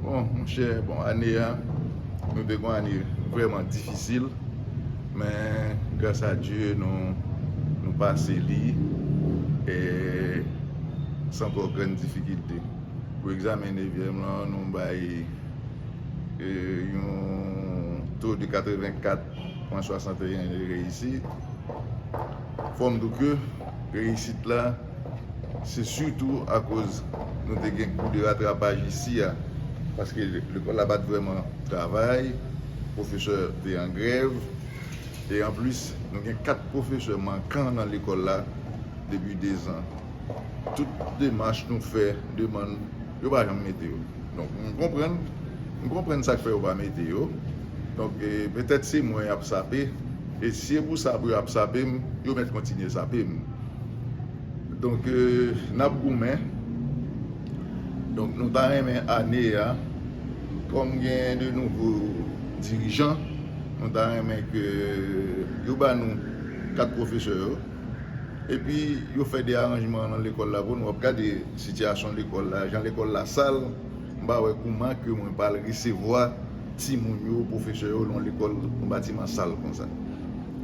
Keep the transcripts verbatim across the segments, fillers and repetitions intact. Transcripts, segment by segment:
Bon, monchè, bon, ane a, nou te gen yon ane vrèman difisil, men gras a Dye, nou, nou pase li e san twò grenn difikilte. Pou egzamen nevyèm lan, nou bay e, yon to de katrevenkat pwen swasanteyen de reyisit. Fò m di w ke reyisit la, se sitou akoz nou te gen kou de ratrapaj isi a, paske lekòl la pa t vrèman travay, pwofesè te an grèv, e anplis, nou gen kat pwofesè mankan nan lekòl la depi dezan. Tout demach nou fè, demann, yo pa janm mete yo. Donk, m konprann, m konprann sa k fè yo pa mete yo. Donk, e, petèt se mwen y ap sape, e si se pou sa pou y ap sape m, yo mèt kontinye sape m. Donk, e, n ap goumen. Donk, nou ta renmen ane a, kòm gen de nouvo dirijan, nou ta renmen ke yo ba nou kat pwofesè yo, epi yo fè de aranjman nan lekòl la pou nou. W ap gade sitiyasyon lekòl la, jan lekòl la sal, m pa wè kouman ke mwen pral resevwa timoun yo, pwofesè yo, nan lekòl, yon batiman sal konsa.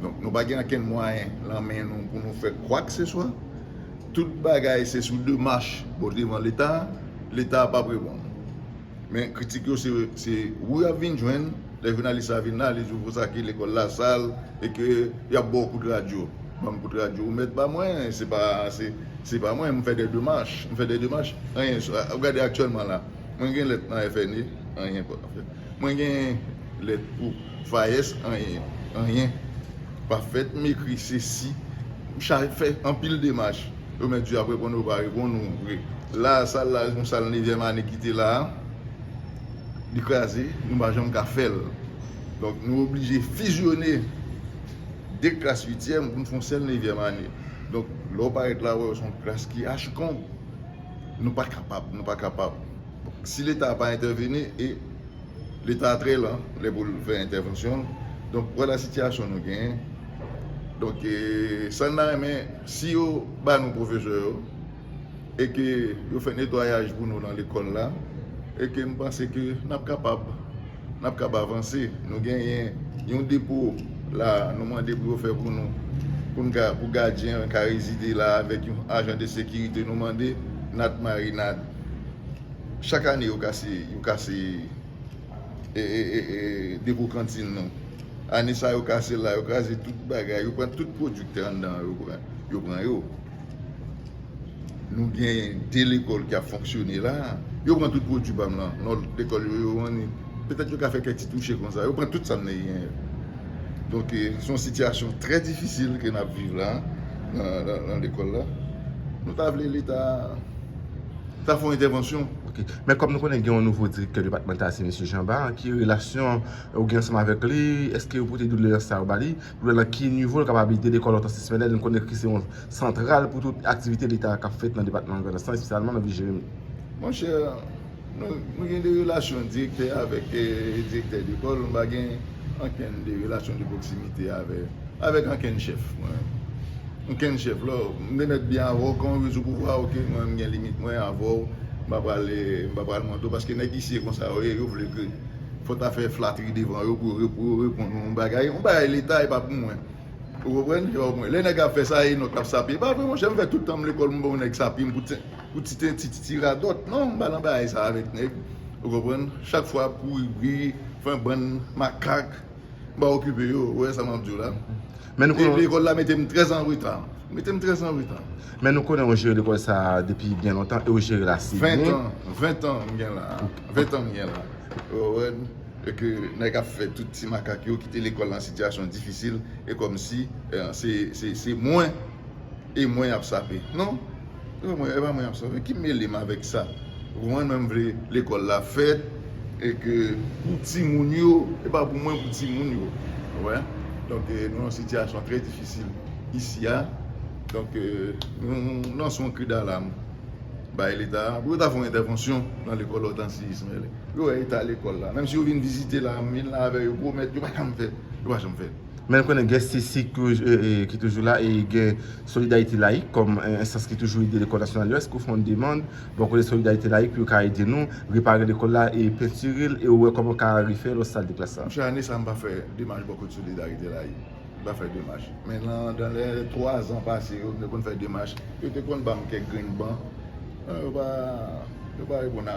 Donk, nou pa gen ankenn mwayen nan men nou pou nou fè kwakseswa. Tout bagay se sou demach bò devan Leta, Leta p ap reponn. Men kritik yo se, se ou y ap vin jwenn, lè jounalis la vin la, li di w konsa ke lekòl la sal e ke y ap ba w kout radyo. Ban m kout radyo, ou mèt ba mwen, se pa, se, se pa mwen, m fè de demach, m fè de demach, anyen, w gade aktyèlman la, mwen gen lèt nan F N E, anyen pa fèt. Mwen gen lèt pou FAES, anyen, anyen pa fèt, m ekri sesi, m cha-, fè anpil demach. Yo mèt di ap reponn, yo pa reponn, nou vre. La, sal la, yon sal nevyèm ane ki te la a, li kraze, nou pa janm ka fè l. Donk, nou oblije fizyone de klas uityèm pou n fè yon sèl nevyèm ane. Donk, lè w parèt la, w wè se yon klas ki achikonb. Nou pa kapab, nou pa kapab. Si Leta pa entèveni, e Leta trè lan lè pou l fè entèvansyon l. Donk, vwala sitiyasyon nou genyen. Donk, e, sa n ta renmen, si yo ba nou pwofesè yo, e ke yo fè netwayaj pou nou nan lekòl la, e ke m panse ke n ap kapab, n ap kapab avanse. Nou genyen yon depo la, nou mande pou yo fè pou nou, pou n ka, pou gadyen ka rezide la avèk yon ajan de sekirite, nou mande, n at marinad. Chak ane, yo kase, yo kase e, e, e, e, depo kantin nou. Ane sa yo kase l la, yo kraze tout bagay, yo pran tout pwodui k te anndan an, yo pran, yo pran yo. Nou gen de lekòl k ap fonksyone la, yo pran tout pwodui pa m lan. Non, lekòl yo, yo vann li. Petèt yo ka fè kèk ti touche konsa, yo pran tout sa m te genyen yo. Donk, e, se yon sitiyasyon trè difisil ke n ap viv la, nan, nan, nan lekòl la. Nou ta vle Leta ta fè yon entèvansyon. Ok. Men kòm nou konnen gen yon nouvo direktè depatmantal, se mesye Jean Bar, ki relasyon ou gen ansanm avèk li? Èske yo pote dondolans sa yo ba li? Pou wè nan ki nivo l kapab ede lekòl Òtans Ismaël, nou konnen ki se yon santral pou tout aktivite Leta k ap fèt nan depatman Grandans lan, espesyalman nan vil Jeremi. Monchè, nou, nou gen de relasyon direktè avèk, eh, direktè lekòl, nou pa gen ankenn de relasyon de pwoksimite avè, avèk ankenn chèf, mwen. Ankenn chèf, lò, m te mèt byen avè w, kan w rive sou pouvwa, ok, mwen, m gen limit mwen avè w, m pa pral, eh, m pa pral mande w, paske nèg isi e konsa yo ye, yo vle ke fò ta fè flatri devan yo pou yo, pou yo reponn yon bagay, yon bagay Leta, e pa pou mwen. Ou konprann? E pa pou mwen. Lè nèg ap fè sa, e nòt ap sape. E pa vre, monchè, m fè tout tan m lekòl, m bon nèg sape m pou ti, pou ti, ti, ti, ti radòt. Non, m pa nan bagay sa avèk nèg. Ou konprann? Chak fwa ap kouri, bri, fè yon bann makak, m pa okipe yo. Ou wè sa m ap di w la? Men nou konnen lekòl la mete m trè an reta. Mete m trè an reta. Men nou konnen ou jere lekòl sa a depi byen lontan e ou jere l ase byen. Ven tan, ven tan m gen la. Ven tan m gen la. Ou konprann? E ke nèg ap fè tout ti makak yo, kite lekòl nan sitiyasyon difisil, e kòmsi, eh, se, se, se mwen, e mwen y ap sape. Non, e pa mwen, e pa mwen y ap sape. Ki mele m avèk sa? Ou konprann, mwen m vle lekòl la fèt, e ke pou timoun yo, e pa pou mwen, pou timoun yo. Ou wè? Donk, eh, nou nan sitiyasyon trè difisil isi a. Donk, eh, nou, nou lanse yon kri dalam bay Leta a, pou yo ta fè yon entèvansyon nan lekòl Òtansi Ismaël. Yo wè eta lekòl la. Menm si yo vin vizite la, m vin la avè yo, pwomèt, yo pa janm fè, yo pa janm fè. Men nou konnen gen CECIC ki, e, e, ki toujou la, e gen Solidarite Layik kòm, e, enstans ki toujou ede Lekòl Nasyonal yo. Èske w fè yon demann bò kote Solidarite Layik pou yo ka ede nou repare lekòl la e pentire l, e ou wè kòman w ka refè lòt sal de klas la? Monchè, ane sa m pa fè demach bò kote Solidarite Layik. M pa fè demach. Men nan, dans les twa zan pase yo, m te konn fè demach. Yo te konn ban m kèk grenn ban. Non, yo pa, yo pa reponn a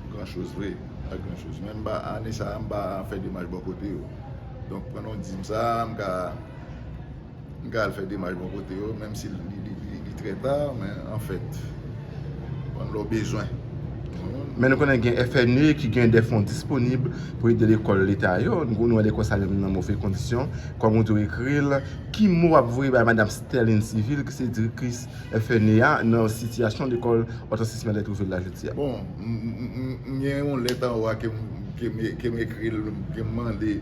gran choz vre, a gran choz. Men m pa, ane sa a, m pa fè demach bò kote yo. Donk, pandan w di m sa, m ka, m ka al fè demach bò kote yo, menm si li, li, li, li trè ta, men anfèt, konn lè w bezwen. Men nou konnen gen FNE ki gen de fon disponib pou ede lekòl leta yo. Nou, nou wè lekòl sa menm nan move kondisyon, kòm ou tou ekri l. Ki mo w ap voye bay Madanm Sterline Civil, ki se direktris FNE a, nan sitiyasyon lekòl Hortense Ismaël twouve l la jodi a? Bon, m, m, m, m gen yon lèt anwo a ke m, ke m, ke m ekri l, ke m mande,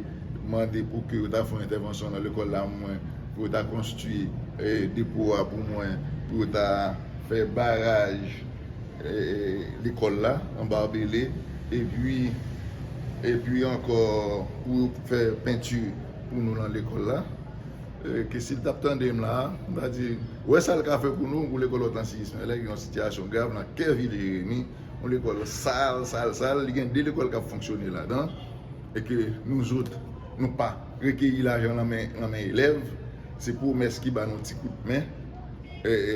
mande pou ke yo ta fè yon entèvansyon nan lekòl la, mwen, pou yo ta konstwi, e, depo a pou mwen, pou yo ta fè baraj, e, e, lekòl la, anba Bele, epi, epi ankò pou yo fè penti pou nou nan lekòl la. E, ke si l t ap tande m la, m ta di, wè sa l ka fè pou nou, pou lekòl Hortense Ismaël, ki yon sitiyasyon grav nan kè vil Jeremi, yon lekòl sal, sal, sal, li gen de lekòl k ap fonksyone ladan, e ke nou zòt, nou pa rekeyi lajan nan men, nan men elèv, se pwomès ki ba nou ti kout men, e, e,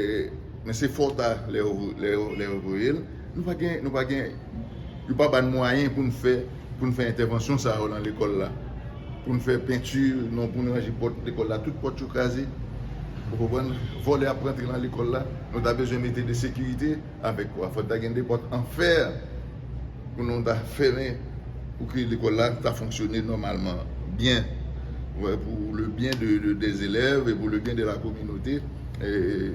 men se fòt a lè yo, lè yo, lè yo voye l. Nou pa gen, nou pa gen, yo pa ba n mwayen pou n fè, pou n fè entèvansyon sa yo nan lekòl la. Pou n fè penti, non, pou n ranje pòt lekòl la, tout pòt yo kraze. Ou konprann? Vòlè ap rantre nan lekòl la. Nou ta bezwen mete de sekirite avèk kwa? Fò ta gen de pòt an fè pou nou ta fèmen, pou ke lekòl la ta fonksyone nòmalman, byen. Wè, pou le byen de, de, des élèves et pour le bien de la communauté, e, de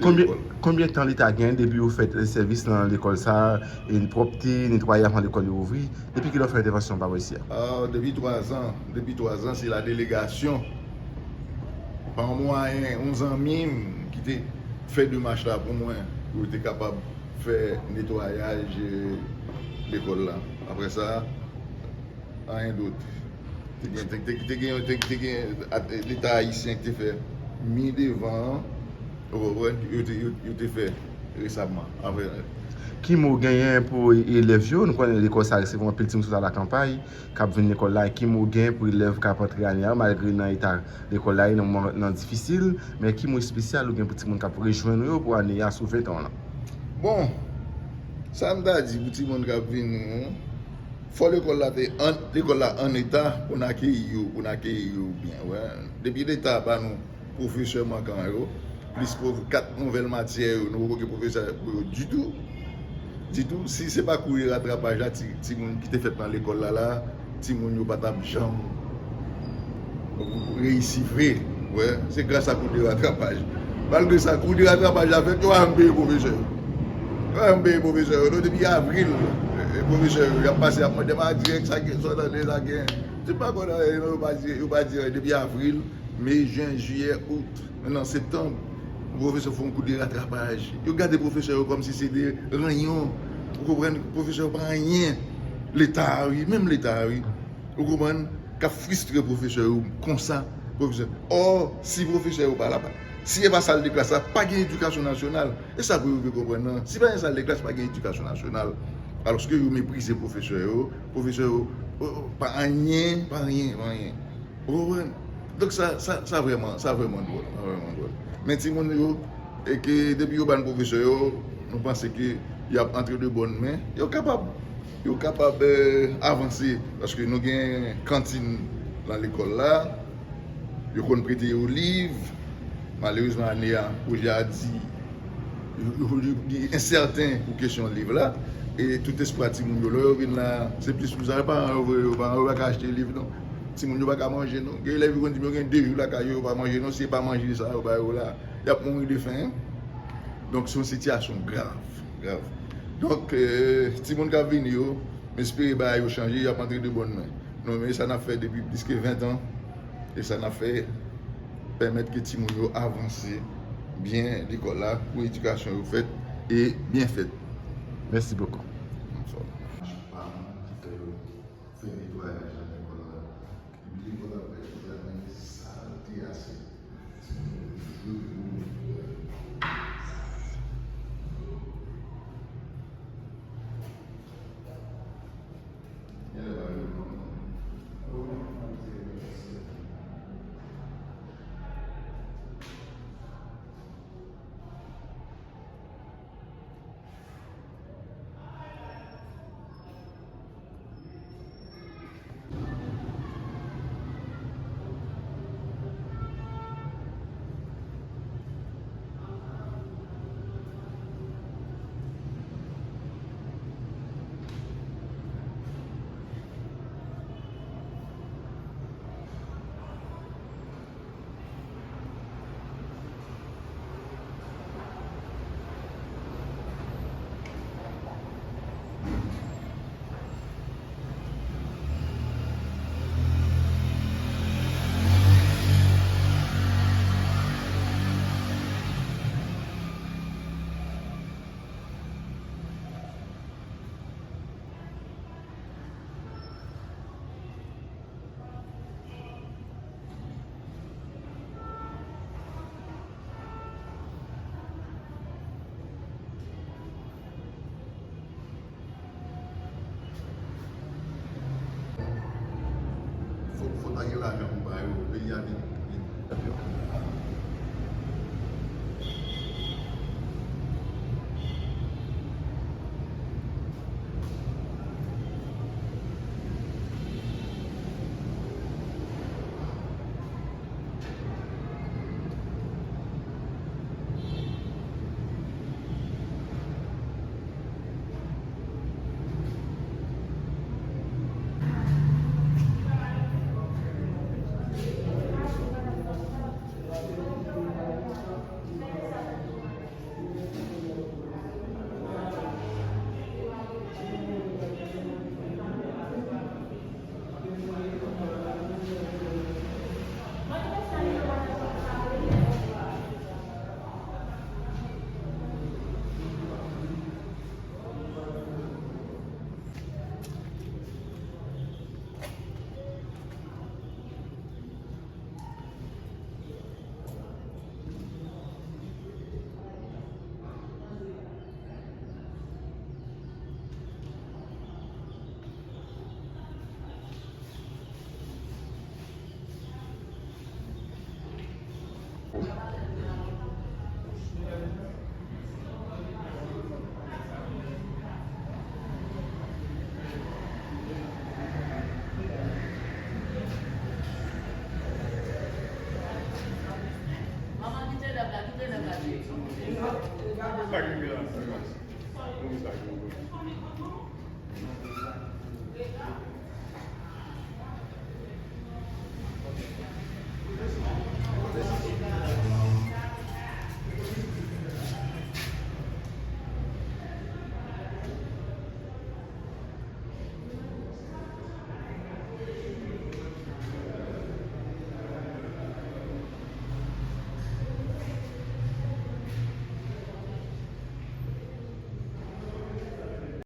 Konbyen, lekòl. Konbyen tan leta gen depi yo fè sèvis nan lekòl sa, e pwòpte, netwaye avan lekòl yo ouvri? Depi kilè w fè entèvansyon pa bò isi a? Ah, depi twa zan, depi twa zan, se la delegasyon, pa yon mwayen, yon zanmi m ki te fè demach la pou mwen, pou yo te kapab fè netwayaj, e, lekòl la. Apre sa, anyen dòt. Te gen, te, te, te gen, te, te gen, a, Leta ayisyen ki te fè mi devan an, ou konprann, yo te, yo, yo te fè resamman. Apre, ki mo w genyen pou elèv yo? Nou konnen lekòl sa resevwa anpil timoun sou ta lakanpay k ap vin lekòl la. Ki mo w genyen pou elèv k ap antre ane a, malgre nan eta lekòl la ye nan moman, nan difisil, men ki mo espesyal ou gen pou timoun k ap rejwenn ou yo pou ane a sou ven tan w lan? Bon, sa m ta di pou timoun k ap vini an, fò lekòl la te an, lekòl la an eta pou n akeyi yo, pou n akeyi yo byen, wè. Depi Leta ba nou pwofesè mankan yo, plis pwov-, kat nouvèl matyè yo, nou poko gen pwofesè pou yo ditou. Ditou, si se pa kou de ratrapaj la, ti, timoun ki te fèt nan lekòl la, la, timoun yo pa t ap janm reyisi vre. Wè, se gras a kou de ratrapaj. Malgre sa, kou de ratrapaj la fèt, yo pa janm peye pwofesè yo. Yo pa janm peye pwofesè yo. Non, depi avril, e, e, pwofesè yo, y ap pase, y ap mande, "Ma dirèk, sa gen, sa w tande, sa gen." Se pa konn anyen, non, yo pa di, yo pa di anyen. Depi avril, me, jen, jiyè, out, nan septanm, pwofesè fè yon kou de ratrapaj. Yo gade pwofesè yo kòmsi se de ranyon. Ou konprann? Pwofesè yo pa anyen. Leta a, wi, menm Leta a, wi. Ou konprann? K ap fristre pwofesè yo konsa. Pwofesè. Ò, si pwofesè yo pa la, pa, si e pa sal de klas la, pa gen edikasyon nasyonal. E sa pou yo rive konprann nan. Si pa gen sal de klas, pa gen edikasyon nasyonal. Alòske yo meprize pwofesè yo. Pwofesè yo, o, o, pa anyen, pa anyen, pa anyen. Ou konprann? Donk sa, sa, sa vrèman, sa vrèman dwòl, sa vrèman dwòl. Men timoun yo, e ke depi yo ban pwofesè yo, nou panse ke y ap antre de bòn men, yo kapab, yo kapab, e, avanse, paske nou gen kantin nan lekòl la, yo konn prete yo liv, malerezman ane a, pwojè a di, yo, yo, yo, li ensèten pou kesyon liv la, e tout espwa timoun yo, lè yo vin la, se plis pou sa, paran yo voye yo, paran yo pa ka achte liv non. Timoun yo pa ka manje non. Gen elèv yo konn di m yo gen de jou lakay yo, yo pa manje non, si e pa manje sa yo ba yo la, y ap mouri de fen. Donk se yon sitiyasyon grav, grav. Donk, e, timoun k ap vini yo, m espere bagay yo chanje, y ap antre de bòn men. Non, men sa n ap fè depi plis ke ven tan, e sa n ap fè pèmèt ke timoun yo avanse byen lekòl la, pou edikasyon yo fèt e byen fèt. Mèsi bokou. Paran ki fè yo fè netwayaj nan lekòl la. Epi lekòl la fè totalman sal. Fò ta gen lajan pou bay yo, peyi a vin, vin. Manman, kite lèp la, kite lèp la, cheri. Sa ki rive la, sa, sa? Moun sa ki rive.